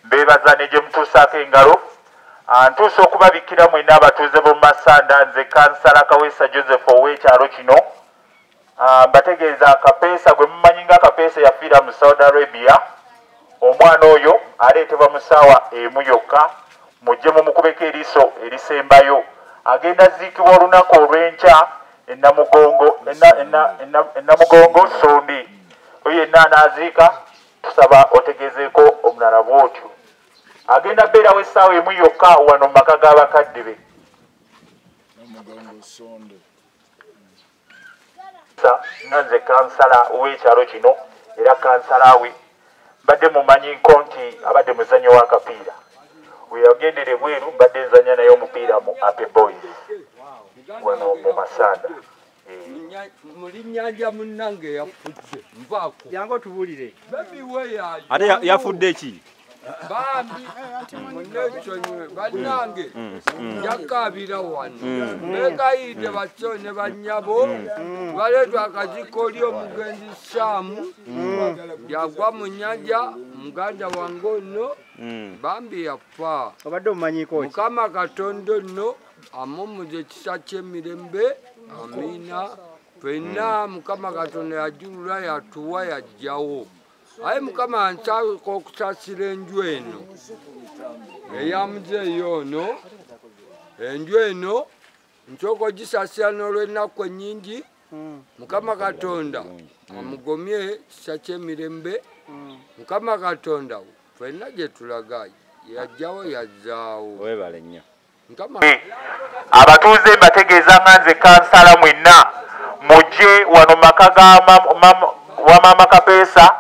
Mbeebaza ne gye mutuusaako engalo. Ntuusa okubabikkira mwenna abatuuze b'omu Masanda. Nze Kansala Kaweesa Joseph ow'ekyalo kino. Mbategeeza Kapeesa gwe mumanyi nga Kapeesa yafiira mu Saudi Arabia. Omwana oyo aleetebwa mu ssaawa emu yokka, mujje mumukubeko eriiso erisembayo. Agenda ziikibwa olunaku olw'enkya Enamugongo Sondi. Oyo yenna anaaziika tusaba otegezeeko omulala bw'otyo. Agenda beerawo essaawa emu yokka wano mu maka g'abakadde be. Nga nze kansala w'ekyalo kino era kansala we, mbadde mumanyiko nti abadde muzannyo w'akapiira. We yagendera ebweru mbadde nzannya naye omupiira mu Ape Boys wano mu Masanda. Mulinyanja munnange yafudde, nvaako. Jangu otubuulire. Ate yafudde ki? Bambi munneesonyiwe bannange njakabira wano. Beegayidde bato ne bannyabo baleetwa akaziiko oli omugenzi Saamu yagwa mu nnyanja muganda wange ono bambi yafa. Obadde omumanyiiko ki? Mukama Katonda nno amumuze ekisa ky'emirembe, amiina. Ffenna Mukama Katonda yajulula yatuwa yajjawo. Aye Mukama nsaako okusaasira enju eno eya muzeeyi ono. Enju eno nsooka ogisaasira n'olw'ennaku ennyingi. Mukama Katonda amugomye kisa ky'emirembe. Mukama Katonda ffenna gye tulaga yajjawo yazzaawo. Weebale nnyo. Abatuuze mbategeeza nga nze kansala mwenna mujje wano maka ga wa maama Kapeesa.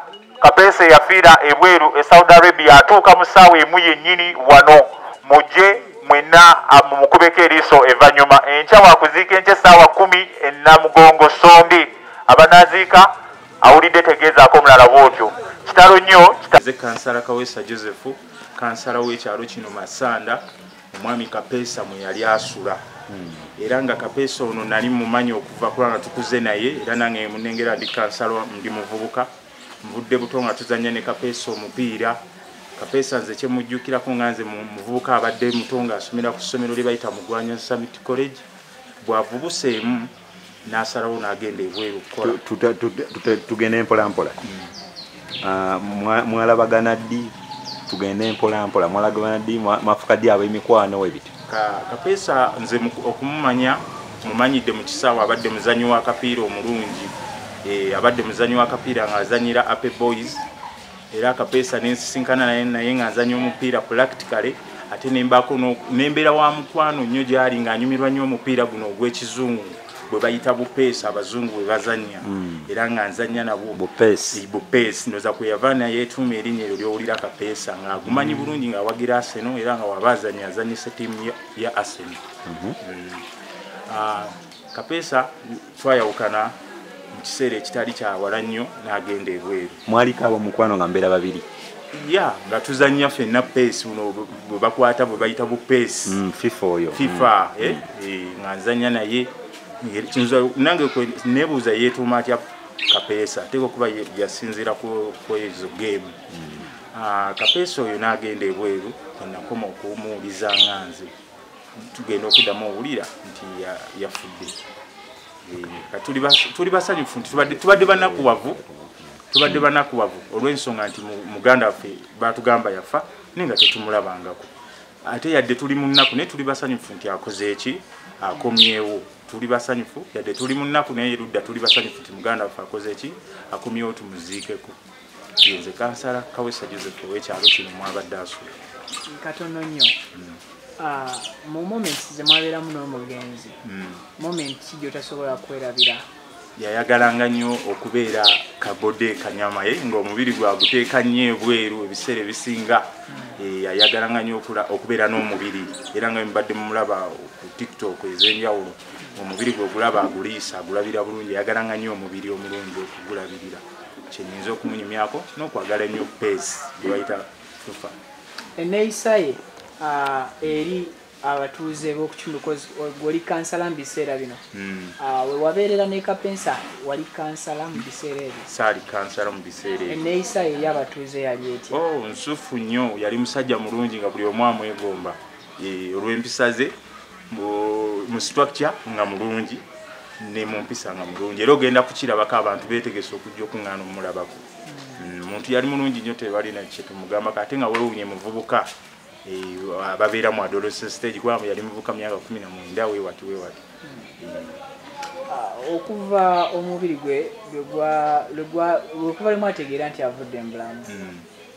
Kapeesa yafiira ebweru e Saudi Arabia, atuuka mu ssaawa emu yennyini wano. Mujje mwenna mumukubeko eriiso evvannyuma. Enkya wakuziika enkya essaawa 10 Enamugongo Sondi. Abanaaziika awulidde tegeezaako omulala bw'otyo. Kitalo nnyo. Nze Kansala Kaweesa Joseph, kansala w'ekyalo kino Masanda, omwami Kapeesa mwe yali asula. Era nga Kapeesa ono nali mumanyi okuva kubanga tukuze naye, era nange munengera ndi kansala, ndi muvubuka. Nvudde buto nga tuzannya ne Kapeesa omupiira. Kapeesa nze kye mujjukirako nga nze muvubuka abadde muto ng'asomera ku ssomero lye bayita Mugwanya Summit College. Bw'avubuseemu n'asalawo n'agenda ebweru okukola. Tugende mpola mpola. Mwalabagana ddi? Tugende mpola mpola. Mwalabagana ddi? Mwafuka ddi ab'emikwano we bityo? Kapeesa nze okumumanya mumanyidde mu kisaawe, abadde muzannyi wa kapiira omulungi. Abadde muzannyi wa kapiira ng'azannyira Ape Boys. Era Kapeesa nensisinkana naye ng'azannya omupiira practically, ate nembaako nembeera wa mukwano nnyo gy'ali ng'anyumirwa nnyo omupiira guno ogw'ekizungu bwe bayita bupeesi, abazungu bwe bazannya. Era nga nzannya nabwo bupeesi. Bupeesi ndowooza kwe yava naye yeetuuma erinnya eryo ly'owulira Kapeesa, ng'agumanyi bulungi ng'awagira Arsenal, era nga waba azannya azannyisa ttiimu ya Arsenal. Kapeesa twayawukana mu kiseera ekitali kya wala nnyo n'agenda ebweru. Mwaliko ab'omukwano nga mbeera babiri? Ya, nga tuzannya ffenna peesi buno bwe bakwata bwe bayita bupeesi. FIFA oyo. FIFA, nga nzannya naye. Nange neebuuza yeetuuma atya Kapeesa, ateekwa okuba yasinziira ku ezo game. Kapeesa oyo n'agenda ebweru, nakoma okumuwuliza nga nze. Tugenda okuddamu owulira nti yafudde. Tuli basanyufu nti tubadde banakuwavu, tubadde banakuwavu olw'ensonga nti muganda waffe baatugamba yafa naye nga tetumulabangako. Ate yadde tuli mu nnaku naye tuli basanyufu nti akoze eki, akomyewo. Tuli basanyufu yadde tuli mu nnaku naye ludda tuli basanyufu nti muganda waffe akoze eki, akomyewo tumuziikeko. Nze Kansala Kaweesa Joseph ow'ekyalo kino mwabadde asula. Katono nnyo. Mu moments ze mwabeeramu n'omugenzi, moment ki gy'otasobola kwerabira? Yayagalanga nnyo okubeera kabode kanyama ye ng'omubiri gwe aguteeka nnyo ebweru ebiseera ebisinga. Yayagalanga nnyo okubeera n'omubiri, era nga mbadde mumulaba ku TikTok ez'enjawulo, omubiri gwe ogulaba aguliisa agulabira bulungi. Yayagalanga nnyo omubiri omulungi okugulabirira. Kye nnyinza okumunyumyako n'okwagala ennyo peesi gye bayita fufa. Enneeyisa ye eri Abatuuze b'okukitundu gwoli kansala mu biseera bino. We wabeerera ne Kapensa wali kansala mu biseera ebyo? Saali kansala mu biseera ebyo. Enneeyisa eri abatuuze yali etya? Oh, nsufu nnyo, yali musajja mulungi nga buli omu amwegomba olw'empisa ze mu structure nga mulungi ne mu mpisa nga mulungi, era ogenda kukirabako abantu beetegese okujja okuŋŋaana omulabako. Muntu yali mulungi nnyo, tebalina kye tumugambako, ate nga weewuunye muvubuka ababeera mu adolescent stage kubanga yali muvubuka myaka 19 weewati weewati. Okuva omubiri gwe okuva lwe mwategeera nti avudde mu bulamu,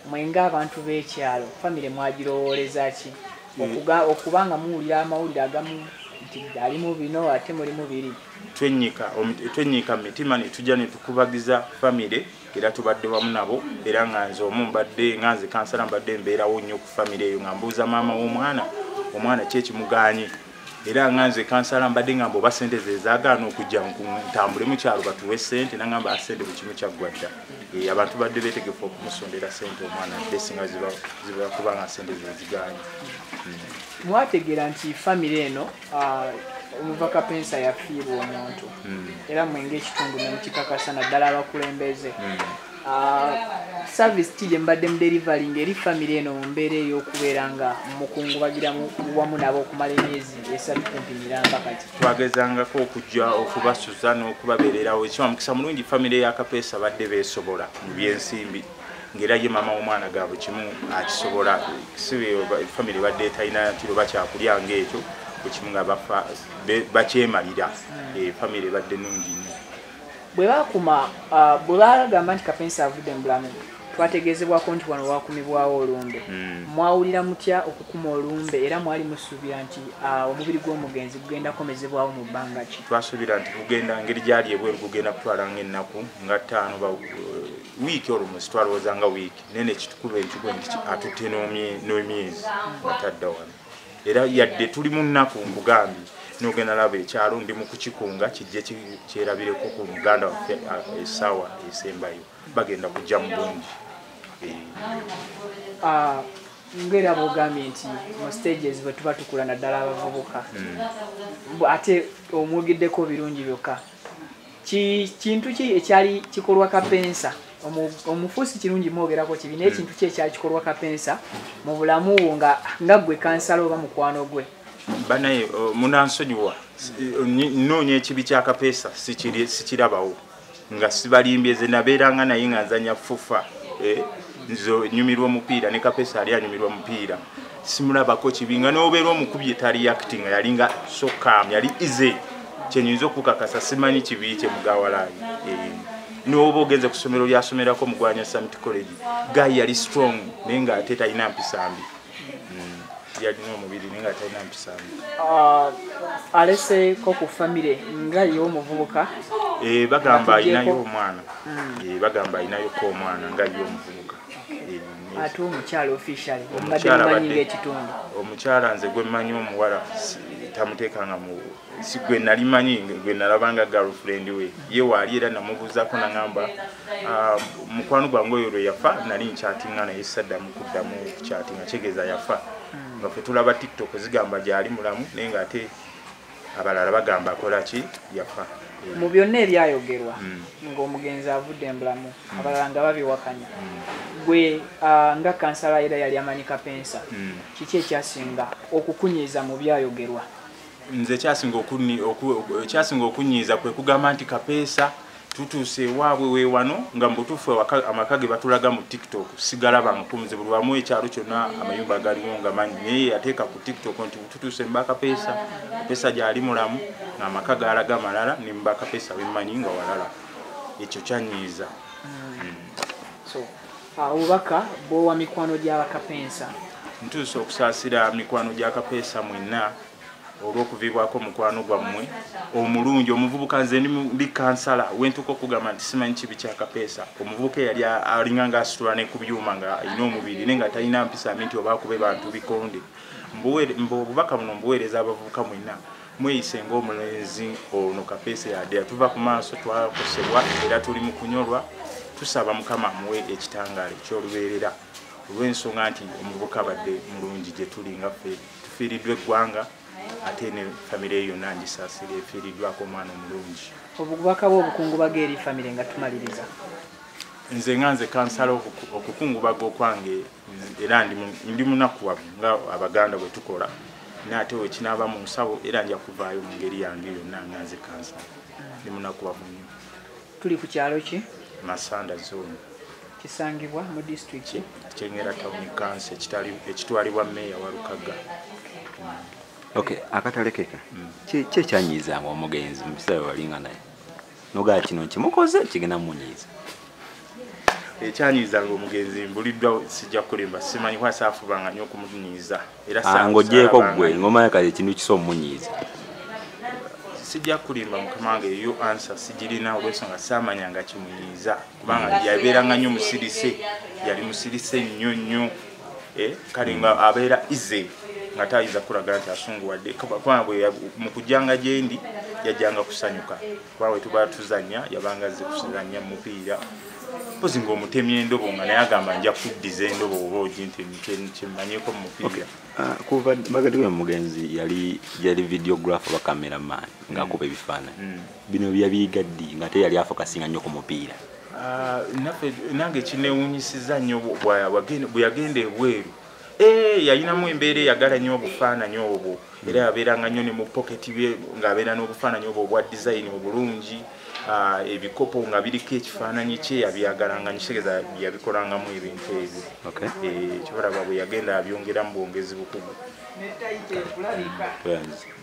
mwe ng'abantu b'ekyalo famire mwagirowooleza ki? Okubanga muwulira amawulire agamu nti alimu bino ate mulimu biri. Twennyika mu mitima ne tujja ne tukubagiza famire, era tubadde wamu nabo, era nga nze omu mbadde nga nze kansala mbadde mbeerawo nnyo ku famire eyo nga mbuuza maama w'omwana, omwana ki ekimugaanye, era nga nze kansala mbadde ngamba oba ssente ze zaagaana okujja ntambule mu kyalo batuwe ssente, nangamba ssente buli kimu kyaggwa dda. Abantu badde beetegefu okumusondera ssente omwana adde singa ziba kubanga ssente ze zigaanye. Mwategeera nti famire eno omuva Kapensa yafiirwa omuntu, era mwe ng'ekitundu ne mukikakasa naddala abakulembeze. Service ki gye mbadde mu delivering eri famire eno mu mbeera ey'okubeera nga mukungubagira wamu nabo okumala emyezi 3 kumpi miramba kati? Twagezangako okujja okubasuza n'okubabeererawo. Ekiwa mukisa mulungi famire ya Kapeesa badde beesobola mu byensimbi, ng'era ye maama w'omwana gaabwe kimu akisobola, si famire badde etalina nti oba kyakulya ng'ekyo ekimu nga bafa bakyemalira. Famire badde nnungi nnyo. Bwe bakuma bwe bagamba nti Kapensa avudde mu bulamu, twategeezebwako nti wano wakumibwawo olumbe. Mwawulira mutya okukuma olumbe, era mwali musuubira nti omubiri gw'omugenzi gugenda kukomezebwawo mu bbanga ki? Twasuubira nti gugenda ngeri gyali ebweru gugenda kutwala ng'ennaku nga 5 wiiki, olumusi twalowooza nga wiiki, naye nekitukuba ekikuba nti atutte n'emyezi nga tadda wano. Era yadde tuli mu nnaku nkugambye n'ogenda laba ekyalo ndi mu kukikunga kijje kyerabireko ku muganda waffe essaawa esembayo, bagenda kujja mu bungi. Ng'era bw'ogambye nti mu stages bwe tuba tukula naddala abavubuka, ate omwogeddeko birungi byokka, kintu ki ekyali kikolwa Kapensa? Omufuusi kirungi mwogerako kibi, naye kintu ki ekyali kikolwa Kapensa mu bulamu bwo nga ggwe kansala oba mukwano gwe? Banaye munansonyiwa, nnoonya ekibi kya Kapeesa sikirabawo, nga sibalimbye ze nabeeranga naye nga nzanya fufa, nze nyumirwa omupiira ne Kapeesa ali anyumirwa omupiira, simulabako kibi, nga n'obeera omukubye tali acting, nga yalinga so calm, yali easy, kyenyinza okukakasa simanyi kibi kye mugawalaayi. N'oba ogenze ku ssomero lyasomerako Mugwanya Summit College, guy yali strong naye ng'ate talina mpisa mbi. Yalina omubiri naye nga talina mpisa mbi. Aleseeko ku famire nga ye omuvubuka? Bagamba alinayo omwana, bagamba alinayoko omwana nga ye omuvubuka. Ate omukyala officially mbadde mumanyi ng'ekitundu? Omukyala nze gwe mmanyi omuwala tamuteekanga mu si gwe nali manyi, gwe nalabanga girlfriend we ye waali, era namubuuzaako nangamba mukwano gwange oyo lwe yafa nali nkyatinga naye saddamu kuddamu kukyatinga, kitegeeza yafa. Nga ffe tulaba TikTok zigamba gyali mulamu, naye ng'ate abalala bagamba akola ki, yafa. Mu byonna ebyayogerwa ng'omugenzi avudde mu bulamu, abalala nga babiwakanya, gwe nga kansala era yali amanyi Kapensa, kiki ekyasinga okukunyiiza mu byayogerwa? Nze ekyasinga okunyiiza kwe kugamba nti Kapeesa tutuuse ewaabwe weewano, nga mu butuufu amaka ge batulaga mu TikTok sigalaba nkunze buli wamu ekyalo kyonna amayumba galiwo nga manyi, naye yateeka ku TikTok nti tutuuse mu Bakapeesa, Kapeesa gyali mulamu, ng'amaka galaga malala ne mu Bakapeesa wemmanyi nga walala. Ekyo kyanyiiza. So obubaka bw'owa mikwano gy'Abakapensa? Ntuuse okusaasira mikwano gya Kapeesa mwenna olw'okuviibwako mukwano gwammwe omulungi omuvubuka. Nze ndi kansala wentuuka okugamba nti simanyi kibi kya Kapeesa, omuvubuka eyali alinga ng'asitula ne ku byuma nga alina omubiri naye nga talina mpisa mbi nti oba akube bantu bikonde. Obubaka buno mbuweereza abavubuka mwenna, mweyise ng'omulenzi ono Kapeesa yadde yatuva ku maaso, twakosebwa era tuli mu kunyolwa, tusaba Mukama amuwe ekitangaala eky'olubeerera. Olw'ensonga nti omuvubuka abadde mulungi gye tuli nga ffe tufiiriddwa eggwanga, ate ne famire yonna ngisaasira efiiriddwako omwana omulungi. Obubaka bwo obukungubaga eri famire nga tumaliriza. Nze nga nze kansala okukungubaga okwange era ndi munakuwavu nga Abaganda bwe tukola, naye ate we kinaaba mu nsawo era nja kuvaayo mu ngeri yange yonna nga nze kansala. Ndi munakuwavu nnyo. Tuli ku kyalo ki? Masanda zone. Kisangibwa mu disitulikiti Kyengera Town Council, ekitwalibwa Meeya Walukaga. Okay, akatalekeka. Ki ekyanyiizanga omugenzi mu biseera bwe walinga naye? Nogaa kino nkimukoze kigenda munyiiza. Ekyanyiizanga omugenzi mbuliddwa, sijja kulimba, simanyi kuba saafubanga nnyo okumunyiiza. Era ng'oggyeeko ggwe ng'omanya kale ekintu kisobola omunyiiza. Sijja kulimba mukama wange, eyo ansa sigirina olw'ensonga saamanyanga kimunyiiza, kubanga yabeeranga nnyo musirise, yali musirise nnyo nnyo, kale nga abeera ize nga tayinza kulaga nti asunguwadde, kubanga mu kujjanga gye ndi yajjanga kusanyuka, kuba bwe tuba tuzannya yabanga azze kuzannya mupiira, mpozi ng'omutemya endobo nga naye agamba nja kuddiza endobo oba ogintemye kyemmanyiiko mu mupiira. Kuva bagati omugenzi yali videographer oba cameraman ng'akuba ebifaananyi, bino byabiyiga ddi nga ate yali afokasinga nnyo ku mupiira? Nange kinneewuunyisizza nnyo bwe yagenda ebweru. Yalinamu embeera eyagala nnyo obufaananyi obwo, era yabeeranga nnyo ne mu poketi bye ng'abeera n'obufaananyi obwo obwa design obulungi, ebikopo nga biriko ekifaananyi kye yabyagalanga nnyo, kitegeeza yabikolangamu ebintu ebyo. Kyobalaba bwe yagenda abyongeramu bwongezi bukugu.